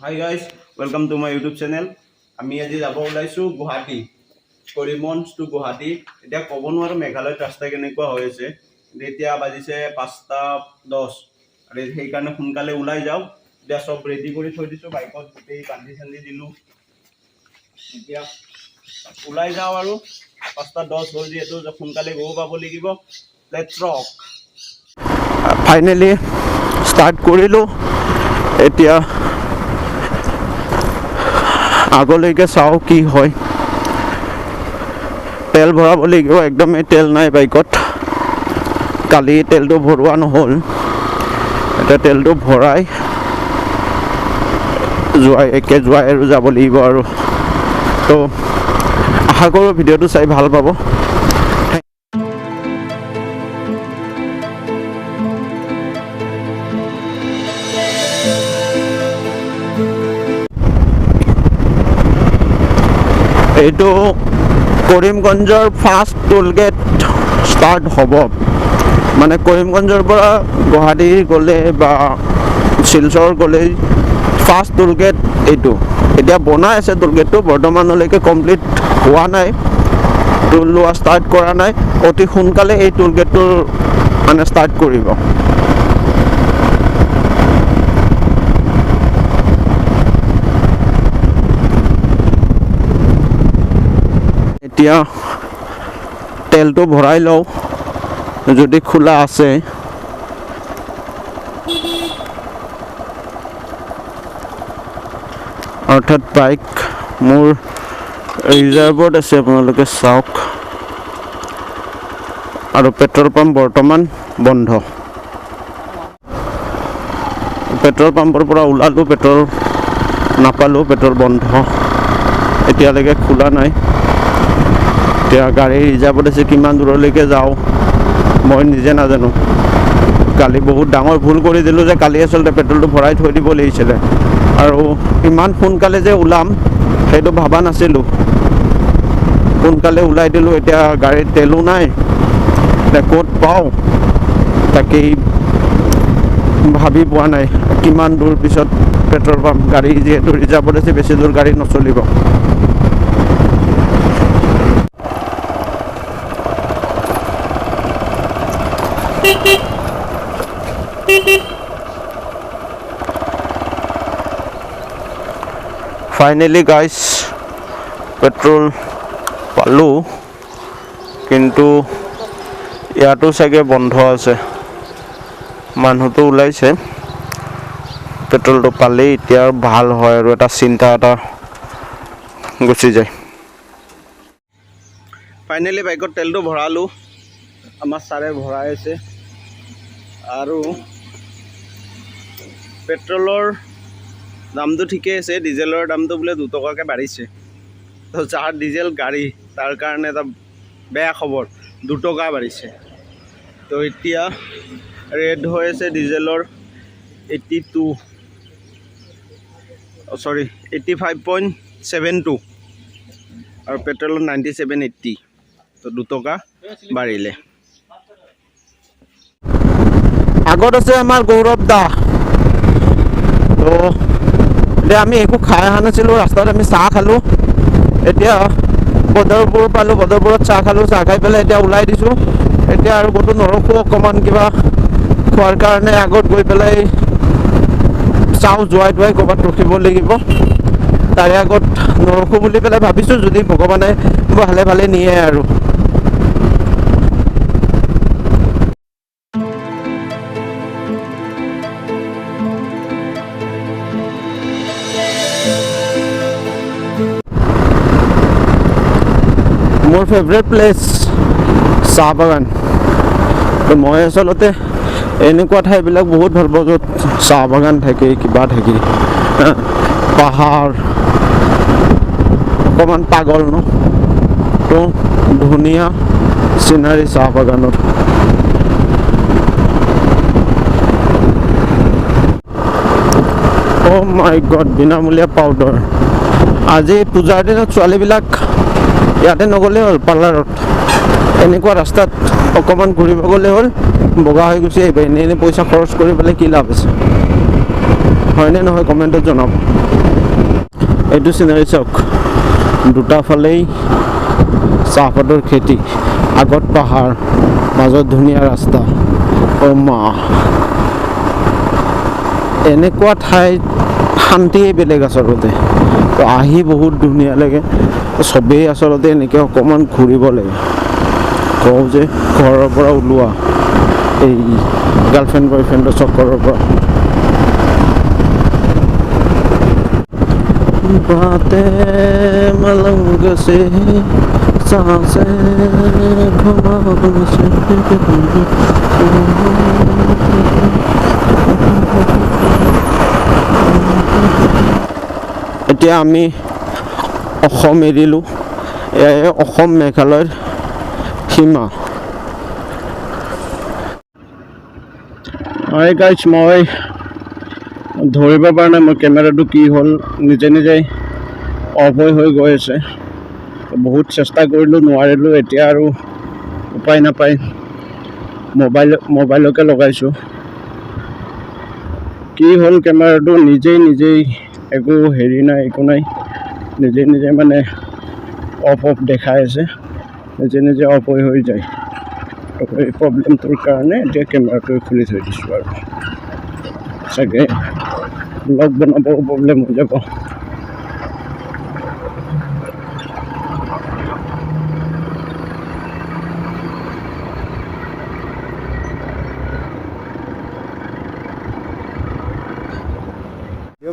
Hi guys, welcome to my YouTube channel. আমি আজি যাব ওলাইছোঁ গুৱাহাটী, কৰিমগঞ্জ টু গুৱাহাটী। এতিয়া ক'ব নোৱাৰোঁ মেঘালয়ত ৰাস্তা কেনেকুৱা হৈ আছে। কিন্তু এতিয়া বাজিছে 5:10 আৰু সেইকাৰণে সোনকালে ওলাই যাওঁ। এতিয়া চব ৰেডি কৰি থৈ দিছোঁ, বাইকত গোটেই বান্ধি চান্ধি দিলোঁ। এতিয়া ওলাই যাওঁ আৰু 5:10 হ'ল যিহেতু সোনকালে গৈ পাব লাগিব। Let's rock. Finally start কৰিলোঁ। এতিয়া আগলৈকে চাওঁ কি হয়। তেল ভৰাব লাগিব, একদমেই তেল নাই বাইকত। কালি তেলটো ভৰোৱা নহ'ল। এতিয়া তেলটো ভৰাই যোৱাই একে যোৱাই আৰু যাব লাগিব আৰু। তো আশা কৰোঁ ভিডিঅ'টো চাই ভাল পাব। এইটো কৰিমগঞ্জৰ ফাৰ্ষ্ট টোলগেট ষ্টাৰ্ট হ'ব। মানে কৰিমগঞ্জৰ পৰা গুৱাহাটী গ'লে বা শিলচৰ গ'লে ফাৰ্ষ্ট টোলগেট এইটো। এতিয়া বনাই আছে টোলগেটটো, বৰ্তমানলৈকে কমপ্লিট হোৱা নাই, টোল লোৱা ষ্টাৰ্ট কৰা নাই। অতি সোনকালে এই টোলগেটটোৰ মানে ষ্টাৰ্ট কৰিব। এতিয়া তেলটো ভৰাই লওঁ যদি খোলা আছে। অৰ্থাৎ বাইক মোৰ ৰিজাৰ্ভত আছে, আপোনালোকে চাওক। আৰু পেট্ৰল পাম্প বৰ্তমান বন্ধ। পেট্ৰল পাম্পৰ পৰা ওলালোঁ, পেট্ৰল নাপালোঁ, পেট্ৰল বন্ধ, এতিয়ালৈকে খোলা নাই। এতিয়া গাড়ী ৰিজাৰ্ভত আছে, কিমান দূৰলৈকে যাওঁ মই নিজে নাজানো। কালি বহুত ডাঙৰ ভুল কৰি দিলোঁ যে কালি আচলতে পেট্ৰলটো ভৰাই থৈ দিব লাগিছিলে। আৰু ইমান সোনকালে যে ওলাম সেইটো ভবা নাছিলোঁ। সোনকালে ওলাই দিলোঁ, এতিয়া গাড়ীত তেলো নাই, এতিয়া ক'ত পাওঁ তাকেই ভাবি পোৱা নাই। কিমান দূৰ পিছত পেট্ৰল পাম্প, গাড়ী যিহেতু ৰিজাৰ্ভত আছে, বেছি দূৰ গাড়ী নচলিব। ফাইনেলি গাইছ পেট্ৰল পালোঁ, কিন্তু ইয়াতো চাগে বন্ধ আছে। মানুহটো ওলাইছে, পেট্ৰলটো পালেই এতিয়া ভাল হয় আৰু এটা চিন্তা এটা গুচি যায়। ফাইনেলি বাইকত তেলটো ভৰালোঁ, আমাৰ ছাৰে ভৰাই আছে। আৰু পেট্ৰলৰ দামটো ঠিকেই আছে, ডিজেলৰ দামটো বোলে 2 টকাকৈ বাঢ়িছে। তো যাৰ ডিজেল গাড়ী তাৰ কাৰণে এটা বেয়া খবৰ, 2 টকা বাঢ়িছে। তো এতিয়া ৰেট হৈ আছে ডিজেলৰ 82, sorry, 85.72 আৰু পেট্ৰলৰ 97.80। তো 2 টকা বাঢ়িলে। আগত আছে আমাৰ গৌৰৱ দা। তো এতিয়া আমি একো খাই অহা নাছিলোঁ, ৰাস্তাত আমি চাহ খালোঁ। এতিয়া বদৰপুৰ পালোঁ, বদৰপুৰত চাহ খালোঁ। চাহ খাই পেলাই এতিয়া ওলাই দিছোঁ। এতিয়া আৰু ক'তো নৰখোঁ, অকণমান কিবা খোৱাৰ কাৰণে আগত গৈ পেলাই চাওঁ, যোৱাই তোৱাই ক'ৰবাত ৰখিব লাগিব। তাৰে আগত নৰখোঁ বুলি পেলাই ভাবিছোঁ, যদি ভগৱানে ভালে ভালে নিয়ে আৰু। মোৰ ফেভৰেট প্লেচ চাহ বাগান। তো মই আচলতে এনেকুৱা ঠাইবিলাক বহুত ভাল পাওঁ য'ত চাহ বাগান থাকে, কিবা থাকে, পাহাৰ, অকণমান পাগল ন। তো ধুনীয়া চিনাৰী চাহ বাগানৰ। অ' মাই গড, বিনামূলীয়া পাউডাৰ। আজি পূজাৰ দিনত ছোৱালীবিলাক ইয়াতে নগ'লেই হ'ল, পাৰ্লাৰত এনেকুৱা ৰাস্তাত অকণমান ঘূৰিব গ'লে হ'ল, বগা হৈ গুচি আহিব। এনেই এনেই পইচা খৰচ কৰি পেলাই কি লাভ আছে। হয়নে নহয় কমেণ্টত জনাব। এইটো চিনাৰী চাওক, দুটা ফালেই চাহপাতৰ খেতি, আগত পাহাৰ, মাজত ধুনীয়া ৰাস্তা। অ' মা, এনেকুৱা ঠাইত শান্তিয়ে বেলেগ আচলতে। তো আহি বহুত ধুনীয়া লাগে। চবেই আচলতে এনেকৈ অকণমান ঘূৰিব লাগে। কওঁ যে ঘৰৰ পৰা ওলোৱা এই গাৰ্লফ্ৰেণ্ড বয়ফ্ৰেণ্ডৰ চক্কৰৰ পৰা। बातें मलंग से सांसें घुमाव से। এতিয়া আমি অসম এৰিলোঁ। এয়াই অসম মেঘালয়ৰ সীমা। হয় গাইজ, মই ধৰিব পৰা নাই মোৰ কেমেৰাটো কি হ'ল, নিজে নিজে অফ হৈ হৈ গৈ আছে। বহুত চেষ্টা কৰিলোঁ, নোৱাৰিলোঁ। এতিয়া আৰু উপায় নাপায় মোবাইলকে লগাইছোঁ। কি হ'ল কেমেৰাটো নিজেই নিজেই, একো হেৰি নাই, একো নাই, নিজে নিজে মানে অফ অফ দেখাই আছে, নিজে নিজে অফ হৈ হৈ যায়। এই প্ৰব্লেমটোৰ কাৰণে এতিয়া কেমেৰাটো খুলি থৈ দিছোঁ আৰু চাগে ব্লগ বনাবও প্ৰব্লেম হৈ যাব।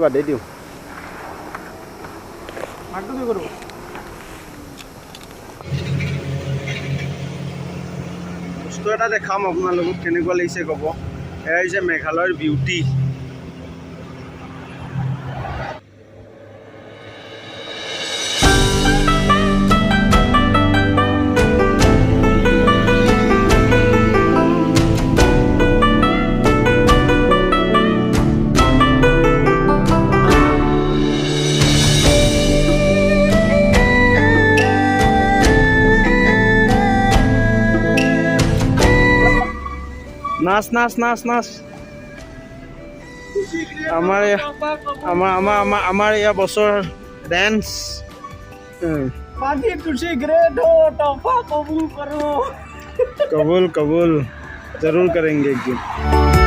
বাদেই দিওঁ। বস্তু এটা দেখাম আপোনালোকক, কেনেকুৱা লাগিছে ক'ব। এয়া হৈছে মেঘালয়ৰ বিউটি। নাচ নাচ নাচ নাচ। আমাৰ আমাৰ আমাৰ আমাৰ আমাৰ এয়া বছৰ ডেন্স। कबूल कबूल, जरूर करेंगे एक दिन।